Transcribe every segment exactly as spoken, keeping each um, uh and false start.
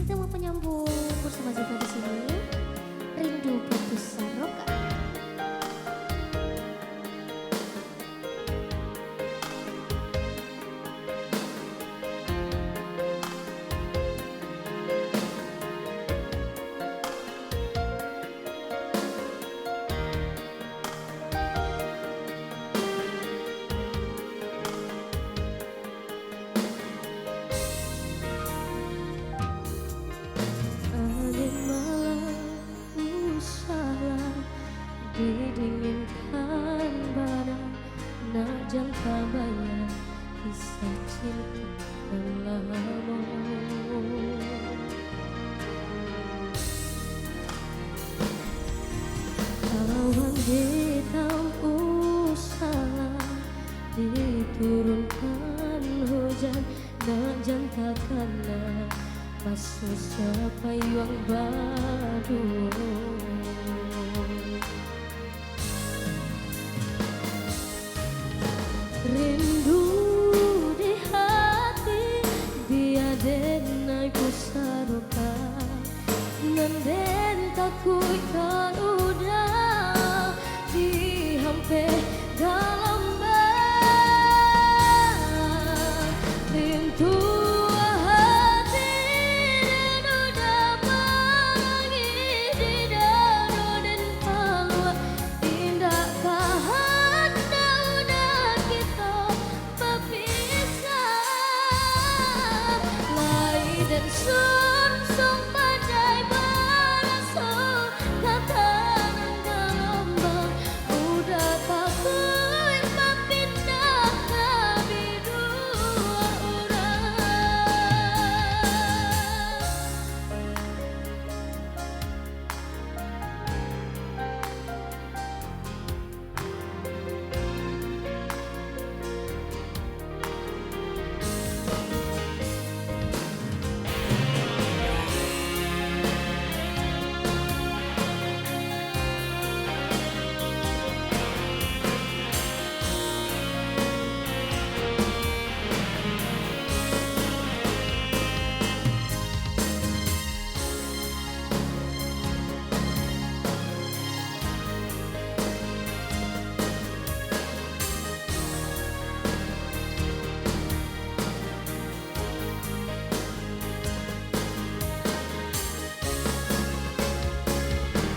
Tema penyambung bersama Ziva di sini, Rindu Batu Saroka. Angin malam usahlah didinginkan bara, nak jan tabayang kisah cinta nan lamo. Awan hitam usahlah diturunkan hujan, nak jan takana basusah payuang baduo. Rindu di hati, bia den naipu saroka, nan den takuik ka udah dihampeh galombang. Lintuah hati den udah manangih di dado den paluah, indak ka handak udah kito bapisah. Lai den sunsung pandai baraso, kata nan galombang udah takuik bapindah ka biduo urang.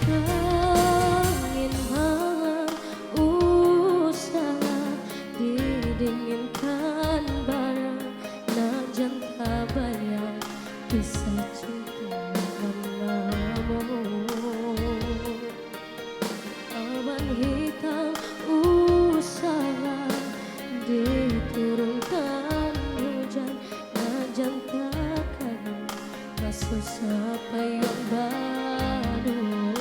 Angin malam usahlah didinginkan bara, nak jan tabayang kisah cinta nan lamo. Awan hitam usahlah diturunkan hujan, nak jan takana basusah payuang baduo.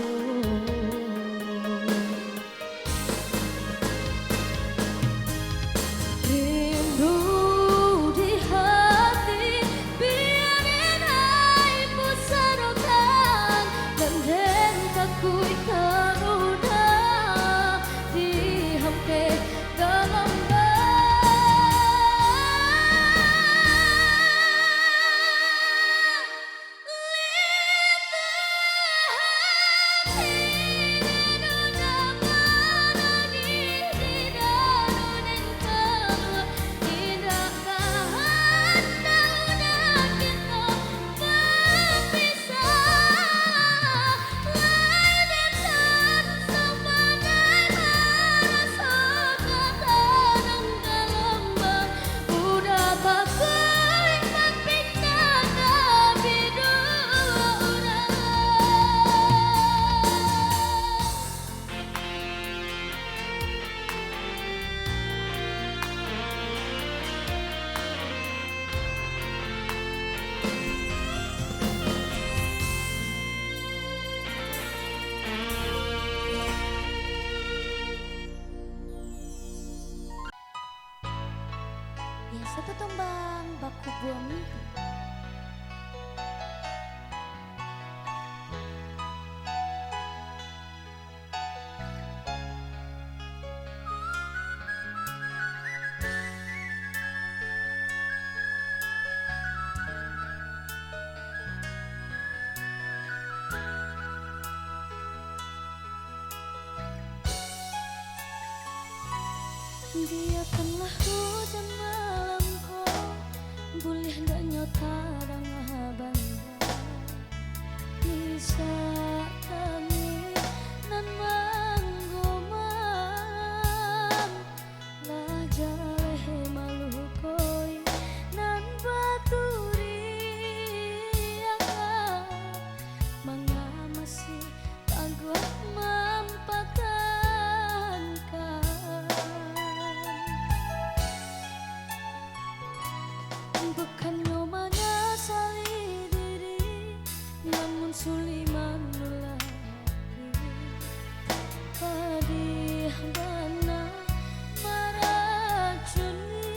Rindu di hati, bia den naipu sarokan, nan den takuik ka udah dihampeh galombang. Biakanlah hujan malam ko, buliah ndak nyo tadanga banda. Isak tangih nan manggomang, lah jaleh maluh koi nan baturiak, manga masih taguah mampatahankan. Bukannyo manyasali diri, namun sulik manulaki. Padih bana maracuni,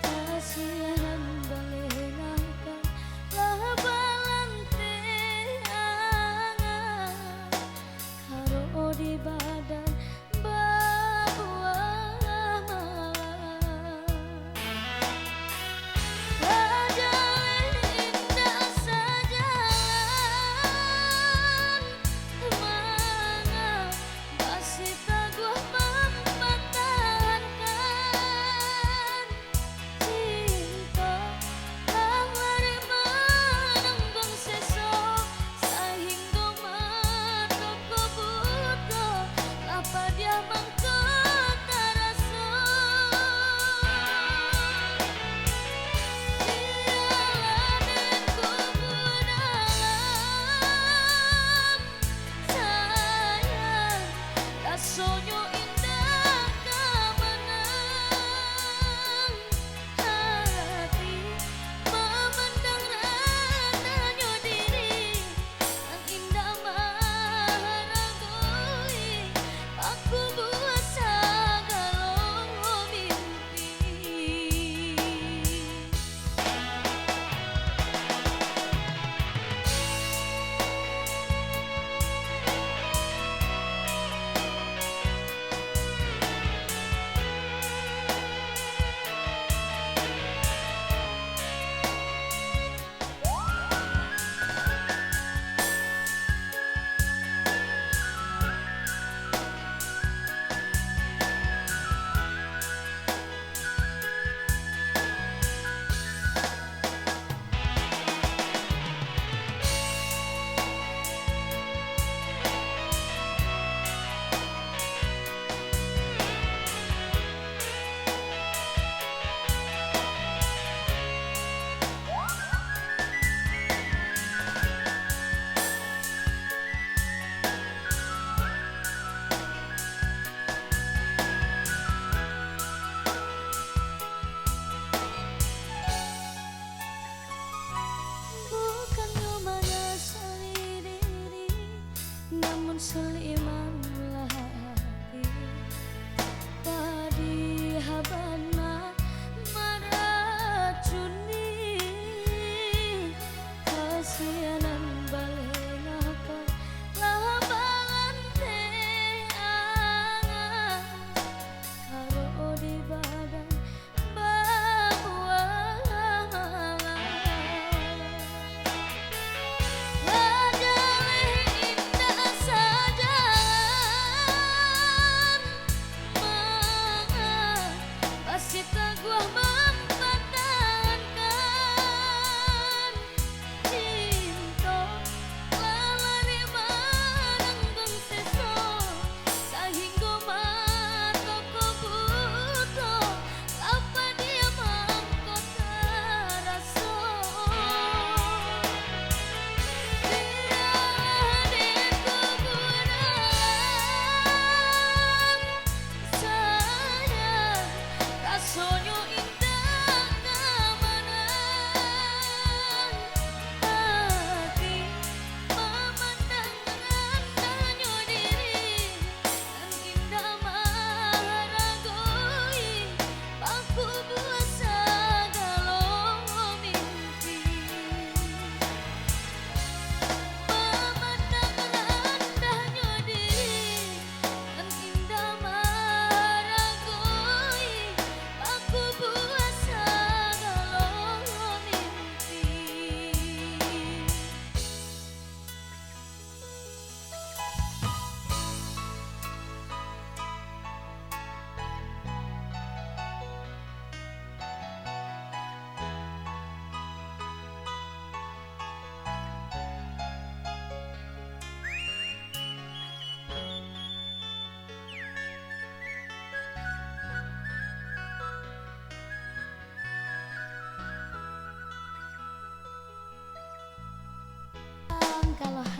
kasiahan balengahkan lah balanteh angan. Haro di badan babuah malam. Lah jaleh indak saja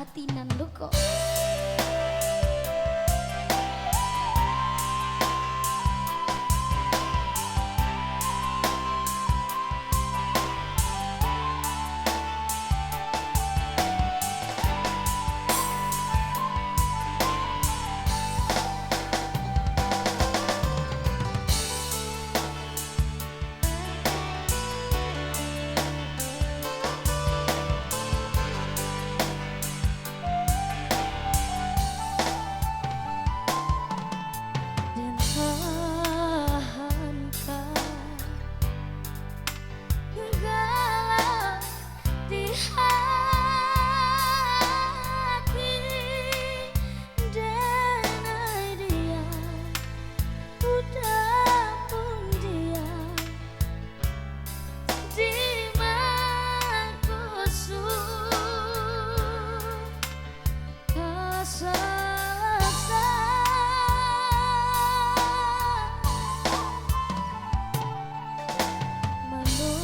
ati nan luko. Di hati, denai diam, udah pun diam, di mangko sun. Kasasatan manokato.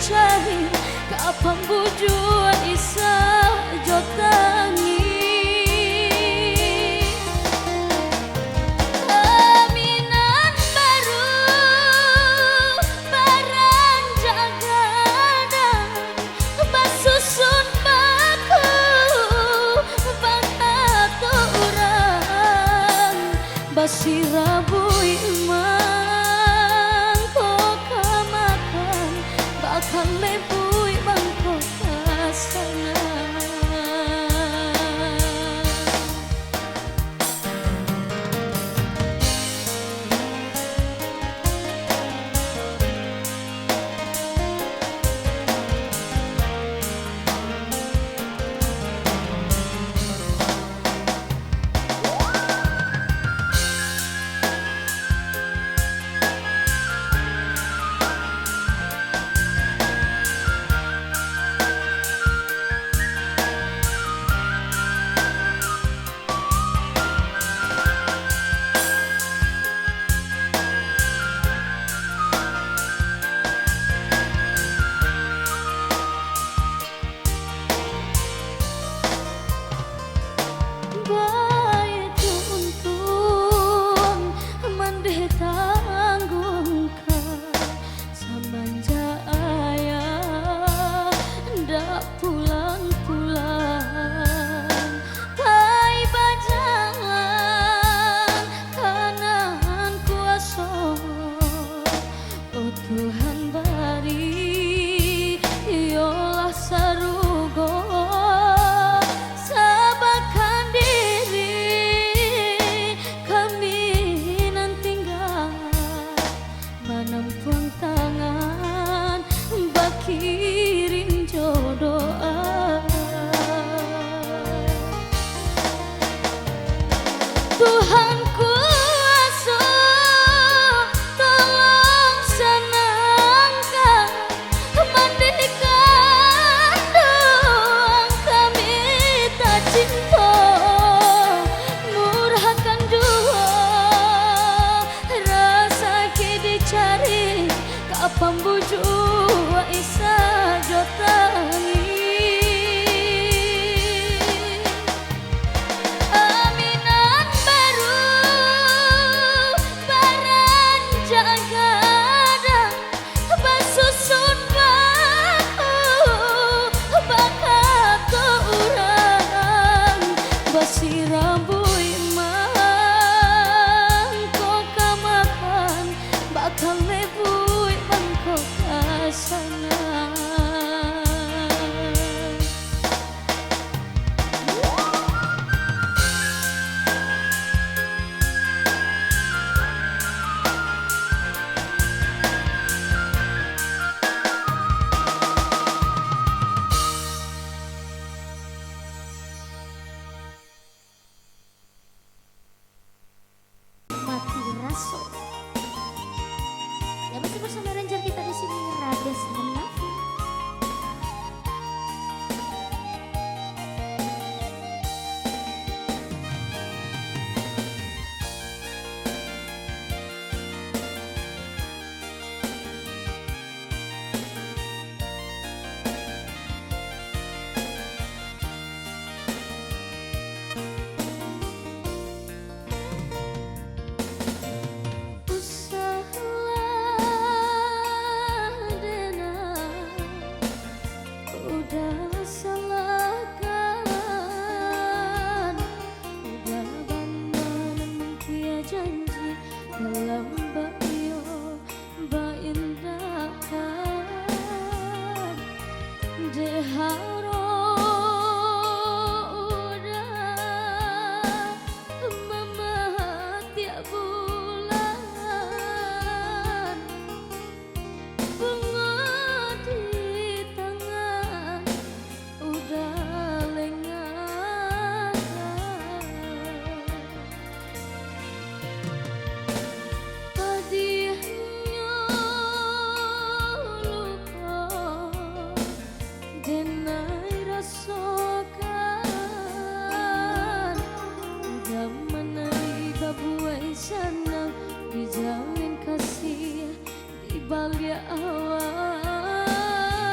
Cari ka pambujuak Isa jo tangih. Aminan baru baranjak gadang, basusun baku bakato urang. Basirabuik mangko ka makan, bakalebuik mangko ka sanang. Baitu untuang mandeh tangguangkan, samanjak ayah ndak pulang-pulang, pai bajalan ka nan kuaso. Oh Tuhan, bari iyolah sarugo, sabakan diri kami nan tingga, manampuang tangan, bakirin jo doa. Tuhan kuaso, tolong sanangkan, mandikan doa kami tacinto, murahkan juo rasaki dicari, ka pambujuak Isa jo tangih. Aminan baru baranjak gadang, basusun baku bakato urang, basirabuik mangko ka makan, bakalebuik mangko ka sanang. Mati Raso. Ya, masih bersama ranger kita di sini, Rades Hanafi. Usahlah dek nan udah salahkan, udah bana nan mangkiak janji dalam baiyo baindakan. Dek harok udah mamatiak bulan, bungo di tangan udah lengah. Padiahnyo luko, denai rasokan. Udah manai babuai sanang, dijalin kasih di baliak awan.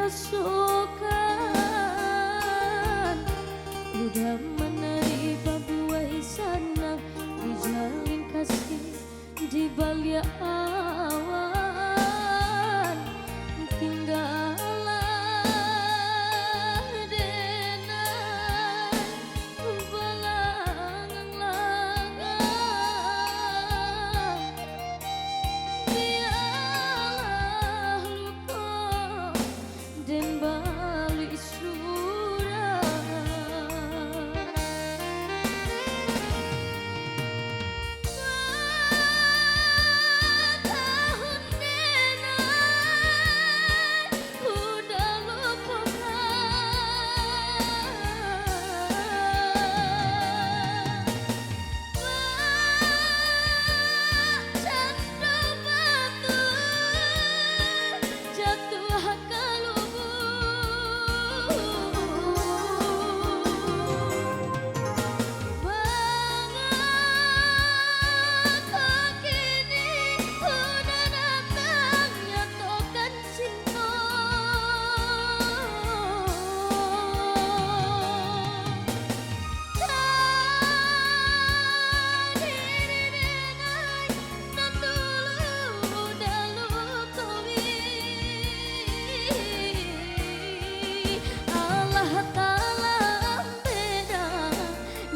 Rasokan, udah manari babuai sanang, dijalin kasih di baliak awan. Tinggalah denai balangang-langang, bialah luko den baluik surang. Satahun denai udah lupokan. Bak cando batu jatuah ka lubuak. Mangko kini udah datang nyatokan cinto. Tadi denai nan dulu dalu kowi. Alah talam beda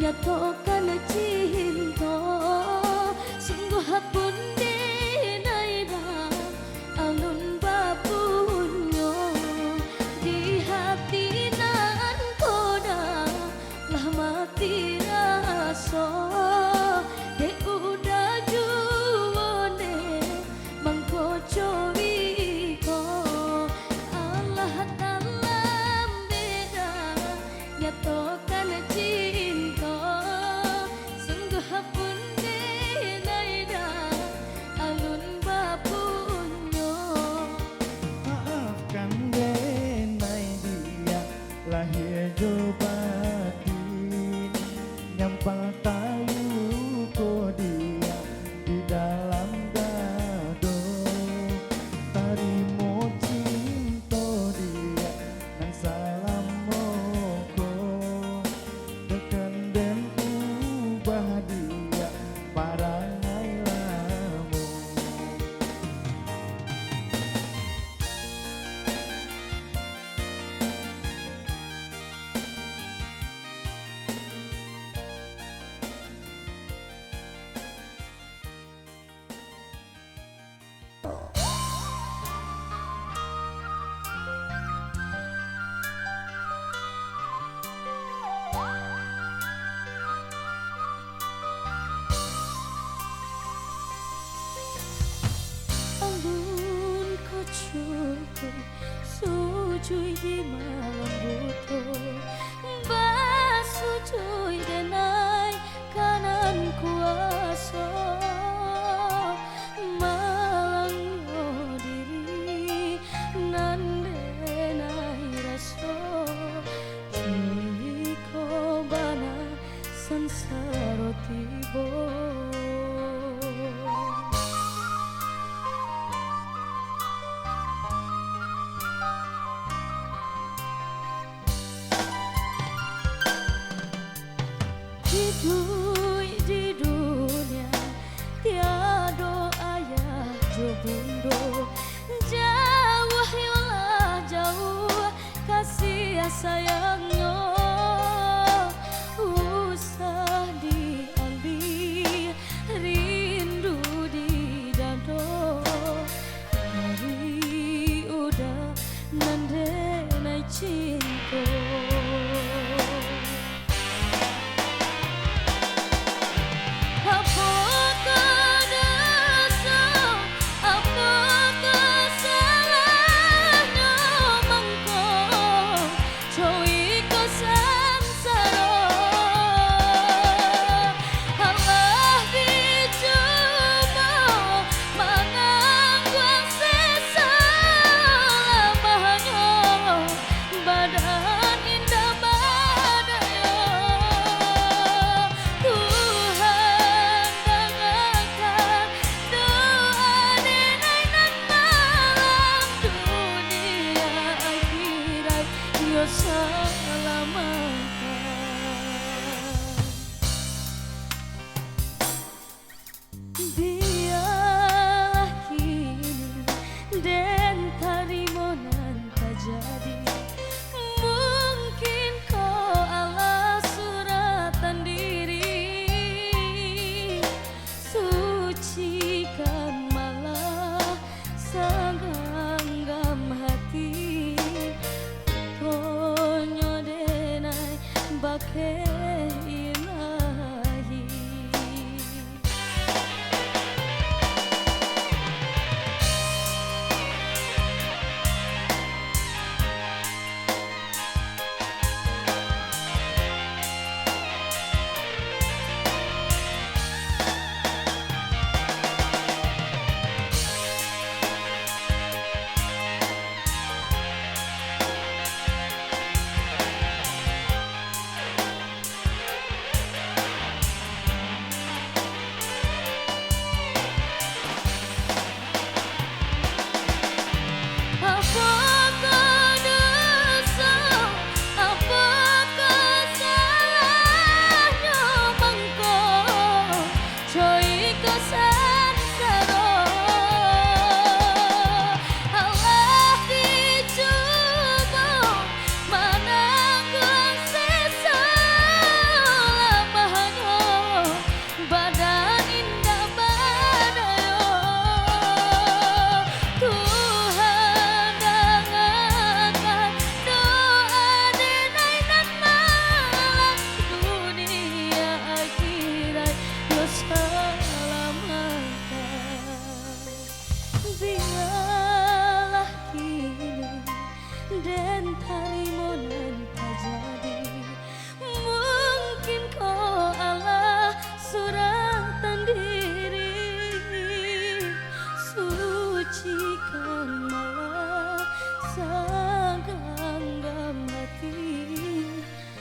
nyatokan cinto. Sungguah pun denai dah alun bapunyo di hati nan koda. Lah mati raso, dek udah juo ne mangko cowi ko. Alah talam beda nyatokan cinto. Sungguah pun denai dah alun bapunyo. Maafkan denai diak, lahia jo batin, nyampang taluko diak di dalam dado. Tarimo cinto diak nan salamo ko, takkan den ubah diak parangai lamo. Alun ko cukuik sujui di malam buto, basujui denai ka nan kuaso, malango diri nan denai raso, jiko bana sansaro tibo. Apokoh doso, apokoh salahnyo mangko, coiko sansaro? Alah dicubo manangguang seso lamahnyo, badan indak badayo. Tuhan, dangakan doa denai nan malang, dunia akhirat yo salamatkan. Bialah kini den tarimo nan tajadi. Mungkin ko Allah surang tandiri, sucikan malah saganggam hati.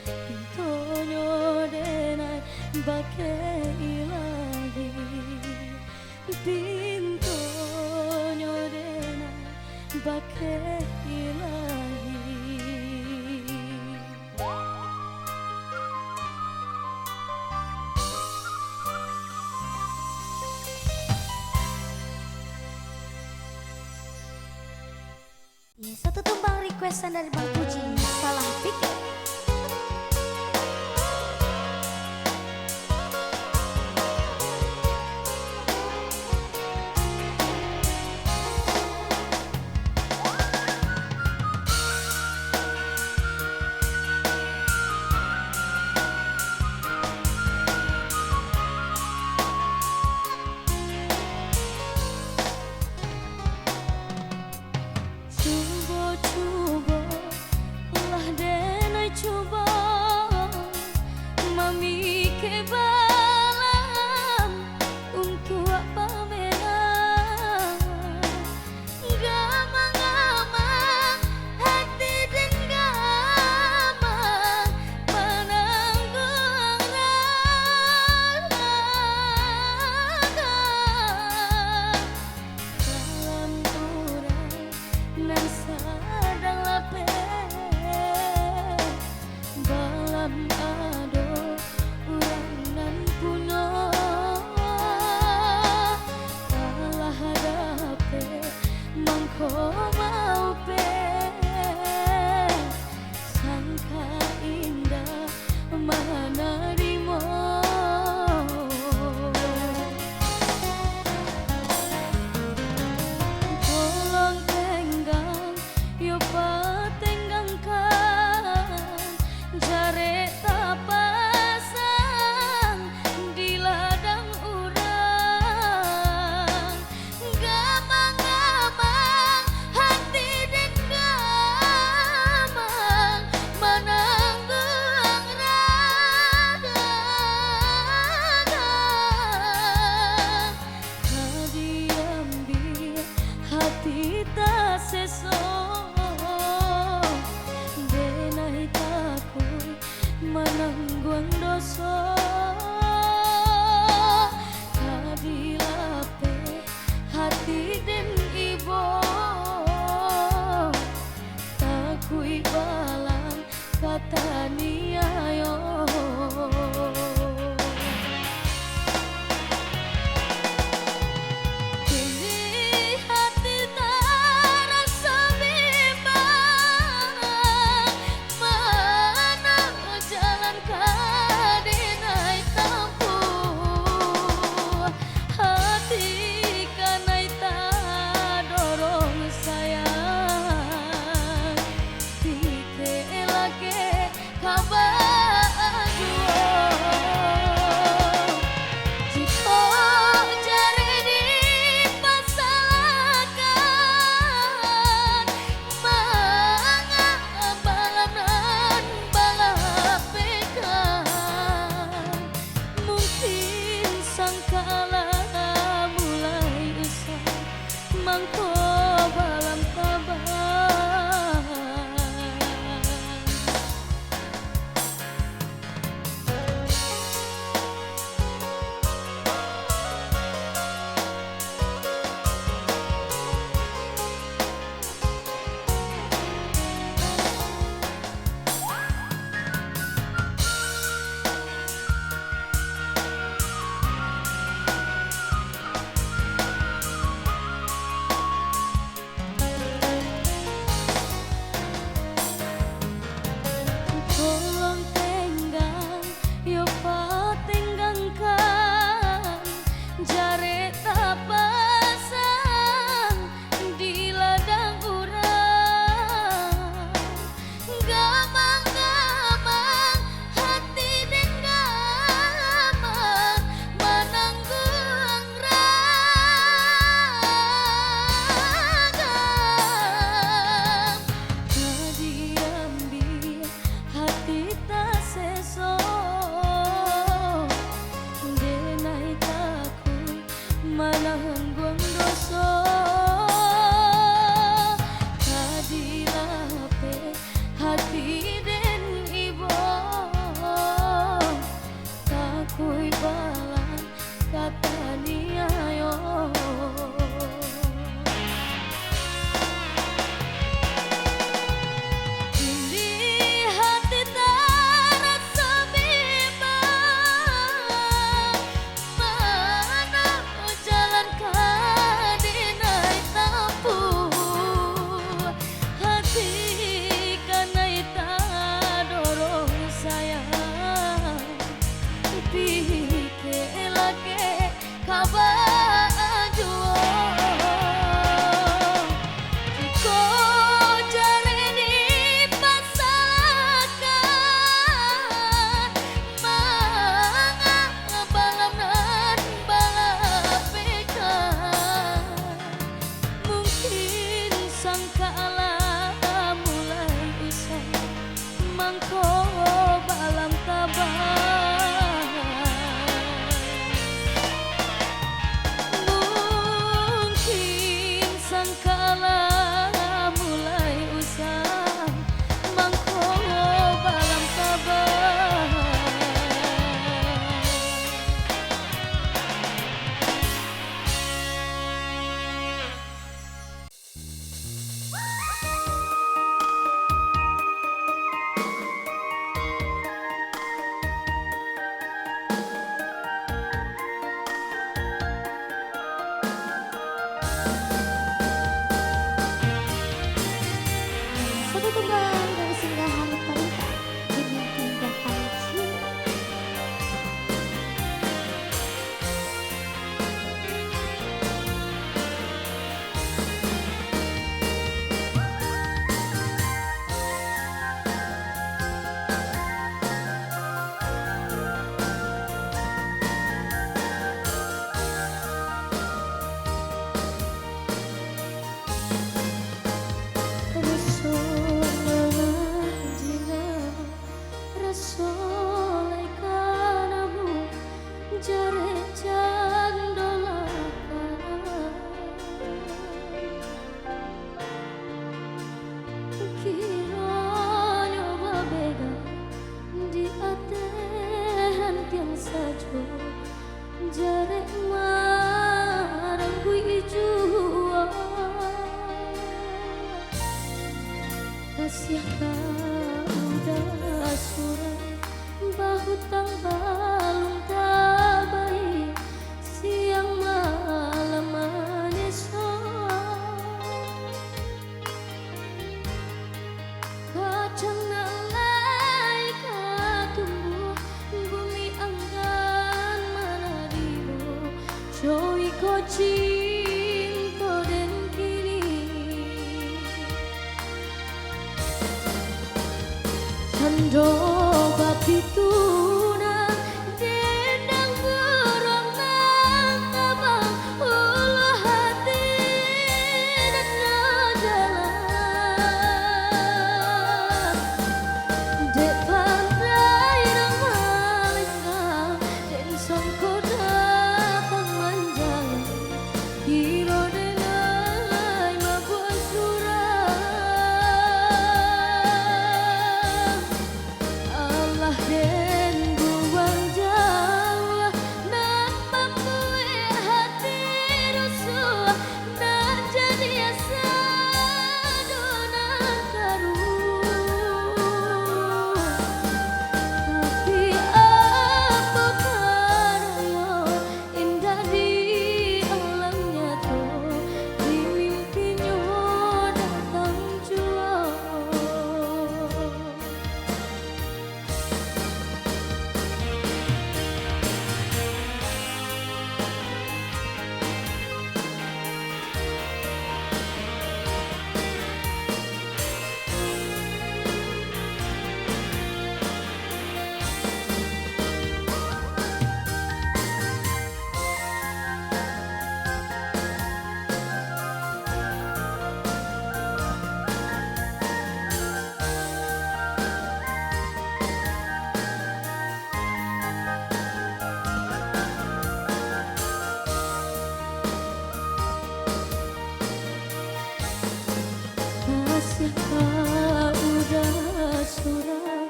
Pintonyo denai bakeh Ilahi, pintonyo denai bakeh Ilahi. Ye, satu tumbang requestan dari Bang Puji, Salah Pikir. Cubo-cubo lah denai cubo mamikek balam untuak pamenang. Gamang-gamang hati den gamang manangguang raga. Balam urang nan sadang lapeh, balam ado urang nan punyo. Alah dapek mangko maupek, sangka indak manarimo. Tolong tenggang yo Ko balang tabang. Mungkin sangkaklah mulai usang, mangko balang tabang. Satu tumbang dari Singgah Harum Parintah, Demi Indah Panji. Raso mananjina, raso lai ka nabuah, jarek cando laparan. Kironyo babega di ateh rantiang sajo, jarek marangkuik juo. Kasiah ka uda surang, bahutang balun tabayia, siang malam manyeso. Kacang nan lai ka tumbuah, bumi anggan manarimo, co iko cinto den kini. Cando bapitunan, dendang buruang nan tabang, ulu hati nan nyo jalan. Dek pandai nan malenggang, den sangko datang manjalang, kiro den lai mabuak surang. Alah den buang jauah, nan mambuek hati rusuah, nan jadi asa doh nan karuah. Tapi apo karano, indak di alam nyato, di mimpi nyo datang juo. Kasiah ka uda surang,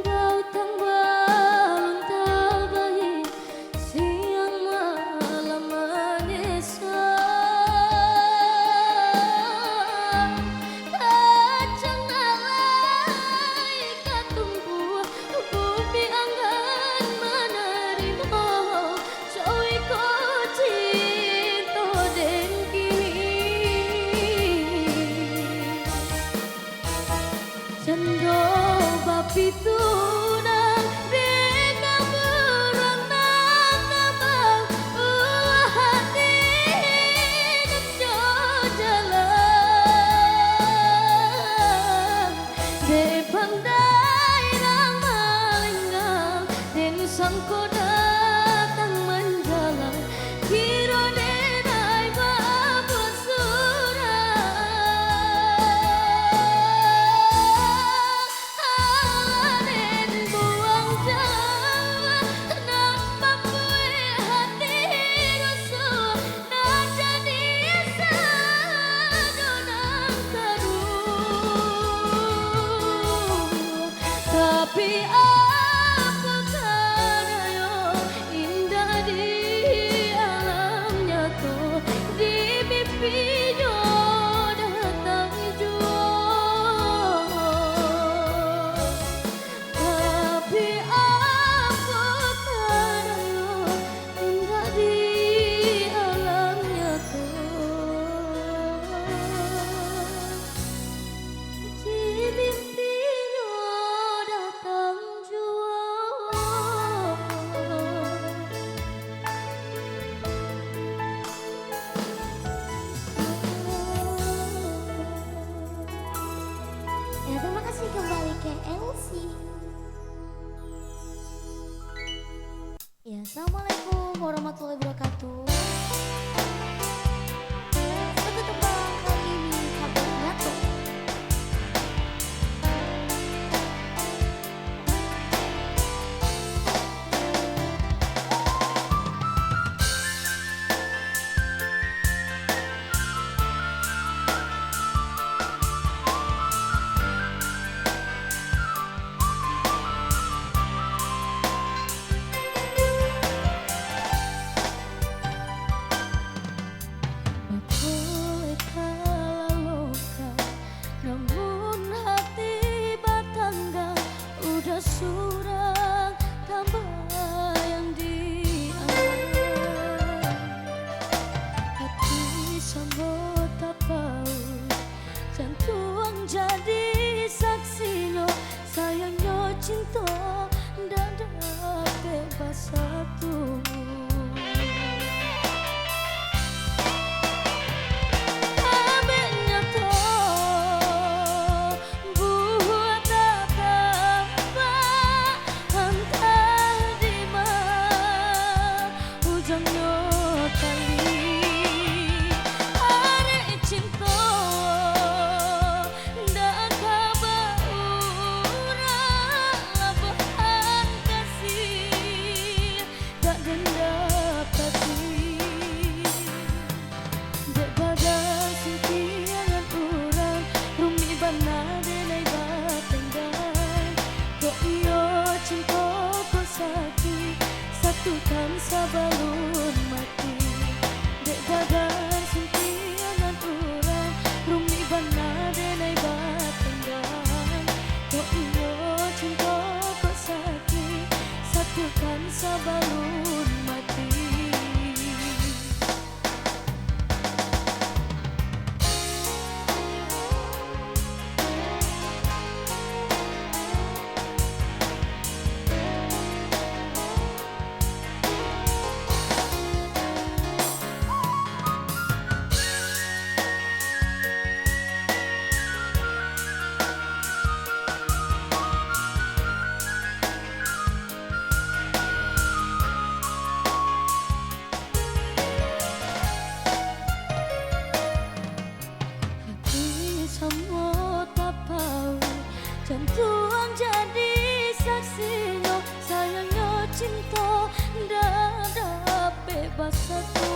daun tang balun tabayia, siang malam manyeso. Kacang nan lai ka tumbuah, bumi anggan manarimo, co iko cinto den kini. Cando bapitunan, dendang buruang nan tabang, ulu hati nan nyo jalang. Dek pandai nan malenggang, den sangko datang manjalang, kiro den lai babuek surang. Tapi apo karayo indak di alam nyato, di mimpi nyo datang juo. Tapi apo karayo indak di alam nyato, di mimpi nyo datang juo. Ya, terima kasih kembali ke L C. Ya, assalamualaikum warahmatullahi wabarakatuh. Satu tembang kali ini, Kabar Nyato. Bakoleh talalokan, namun hati batanggang, udah surang tambayang di angan. Hati sambo tapauk, jantuang jadi saksinyo. Sayangnyo cinto ndak dapek basatu. Abek nyato buah tatapak, antah dima ujangnyo tali. Arek cinto ndak ka baurang, labuahan kasih dak den dapati. Dek badan suntiangan urang, rumik bana denai batenggang. Kok iyo cinto kok sakik, satukan sabalun mati. Dek badan suntiangan urang, rumik bana denai batenggang. Kok iyo cinto kok sakik, satukan sabalun mati. Hati samo tapauk, jantuang jadi saksinyo. Sayangnyo cinto ndak dapek basatu.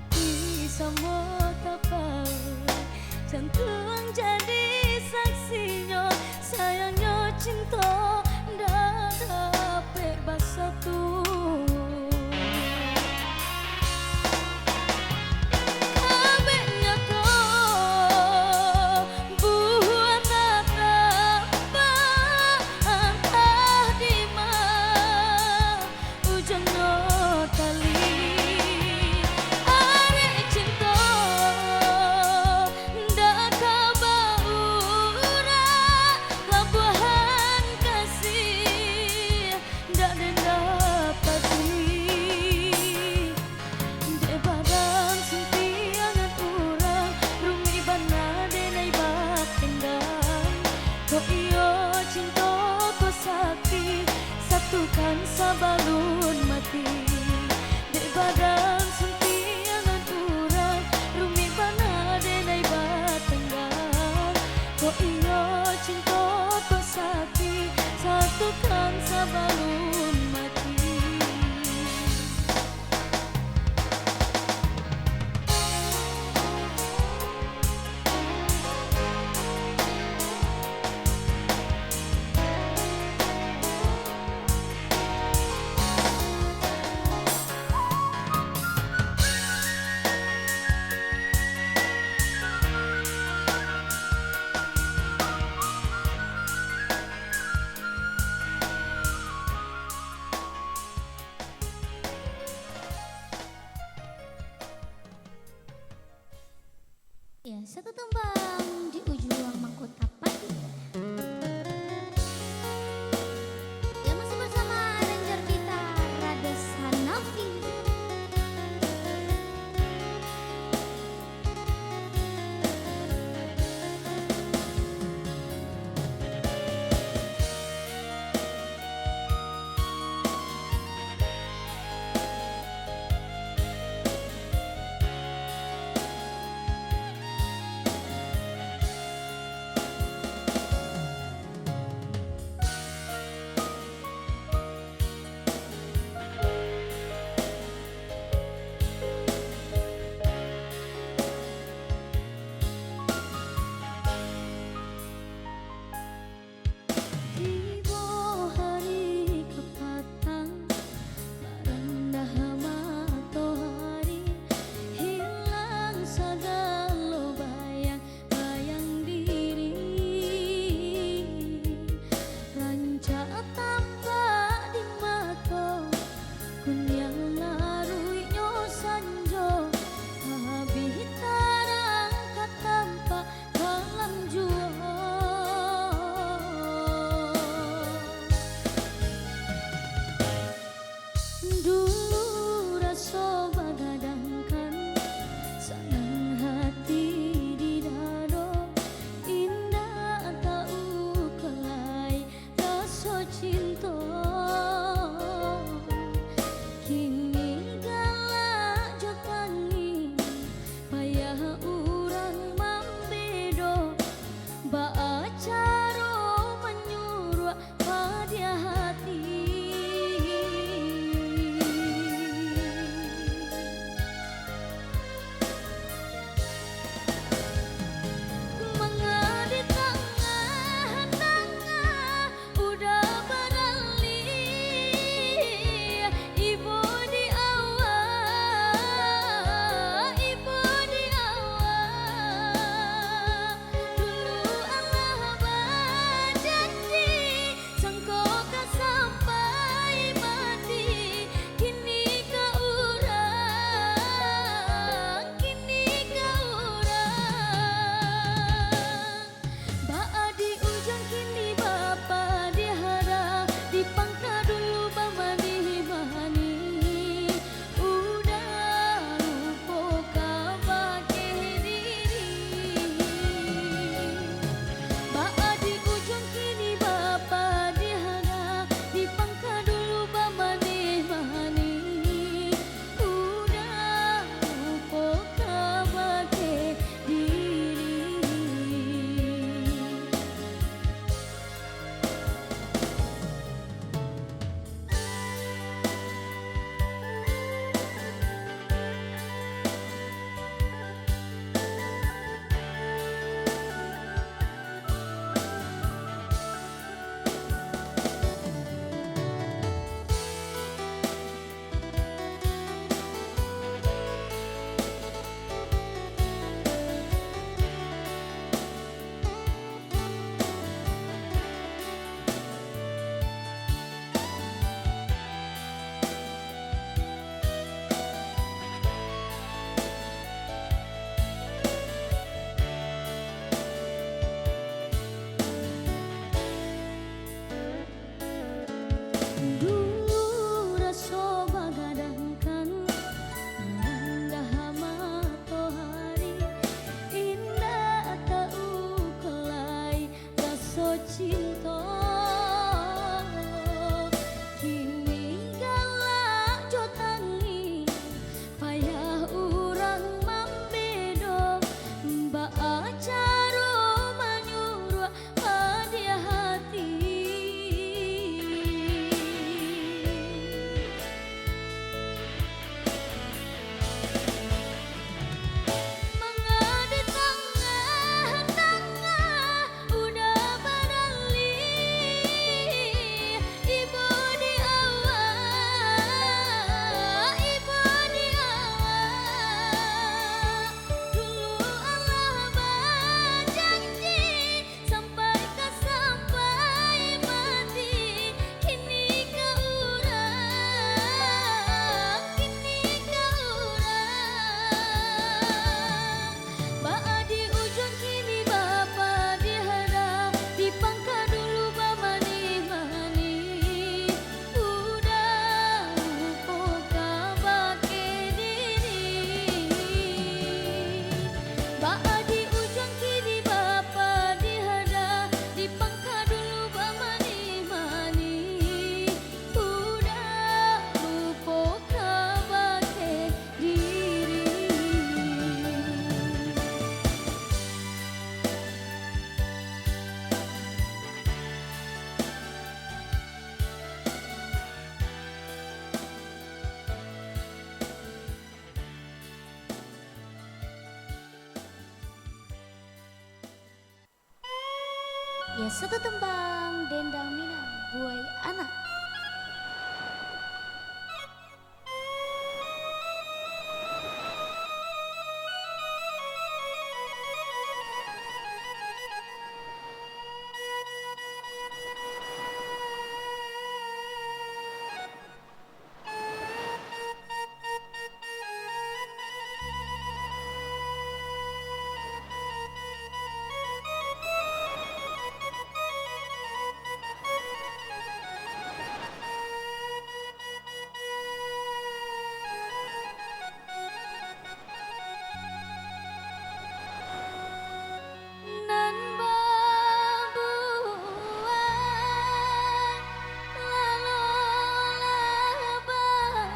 Hati samo tapauk, jantuang jadi saksinyo. Sayangnyo cinto ndak dapek basatu. Abek nyato buah tatapak, antah dima ujangnyo tali. Arek cinto ndak ka baurang, labuahan kasih dak den dapati. Dek badan suntiangan urang, rumik bana denai batenggang. Kok iyo cinto kok sakik, satukan sabalun mati. Dek badan suntiangan urang, rumik bana denai batenggang. Kok iyo cinto kok sakik, satukan sabalun mati. Acaro manyuruak padiah hati. Manga di tangah-tangah udah badalih, ibo di awak, ibo di awak. Dulu Allah bajanji, sampai ka sampai mati, kini ka urang, kini ka urang. Baa di ujuang kini bapadiah, di pangka dulu bamanih-manih. Udah lupo kabake diri. Baa di ujuang kini bapadiah, di pangka dulu bamanih-manih. Udah lupo kabake diri. Iyo sato tembang Dendang Minang, Buai Anak. Nan babuah lalo lah babuah,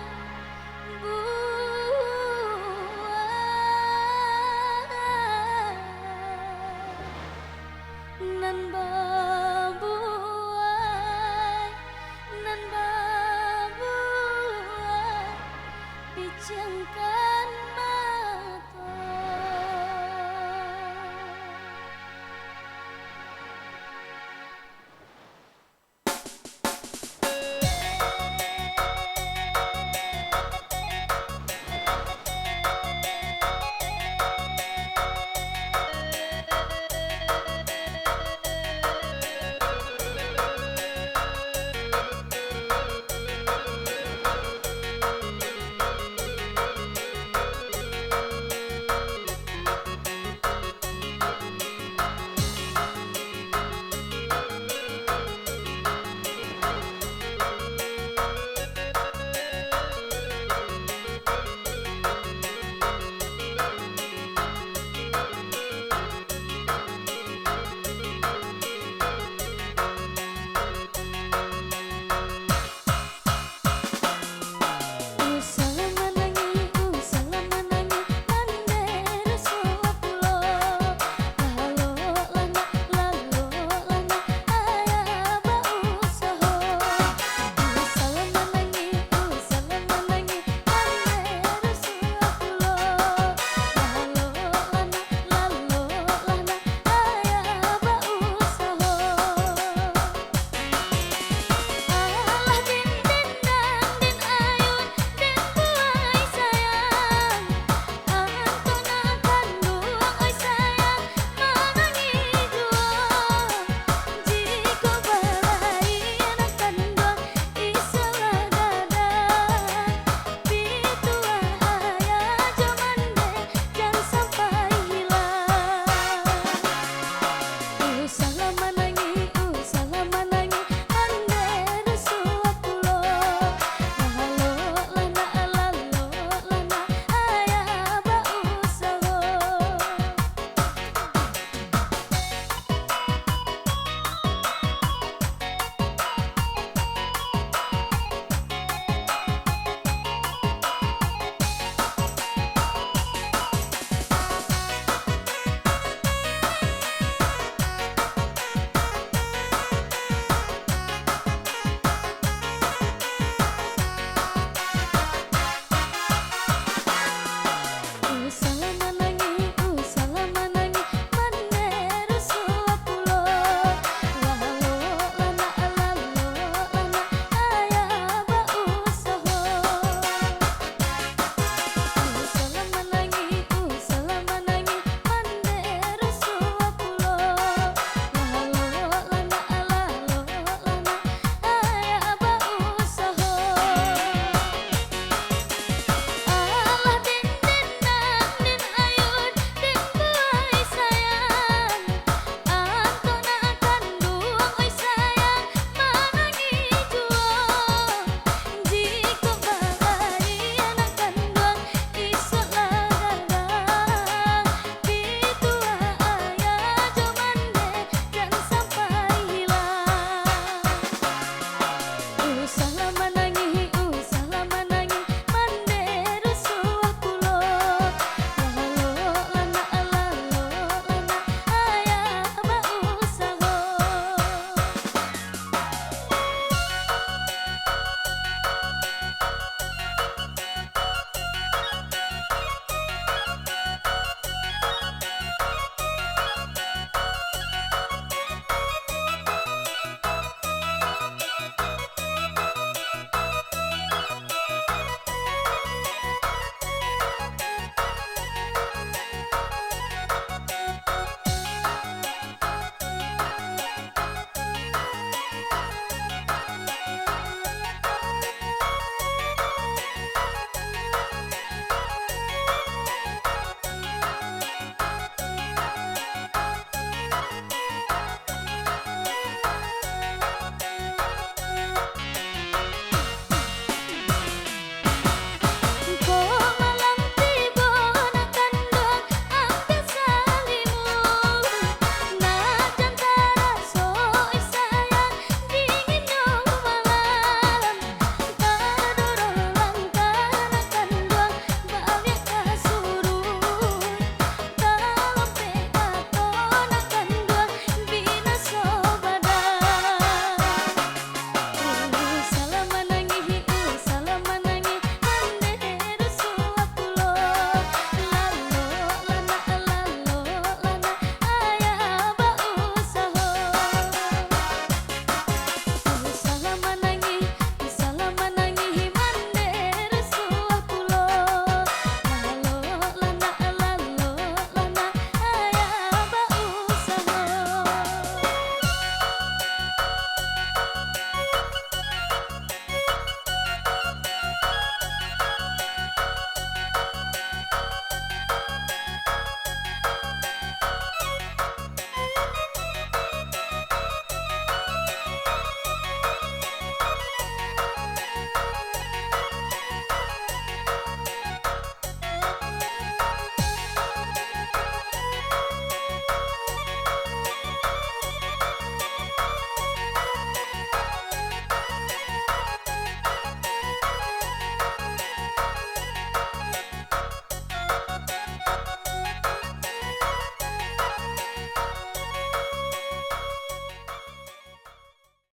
nan ba-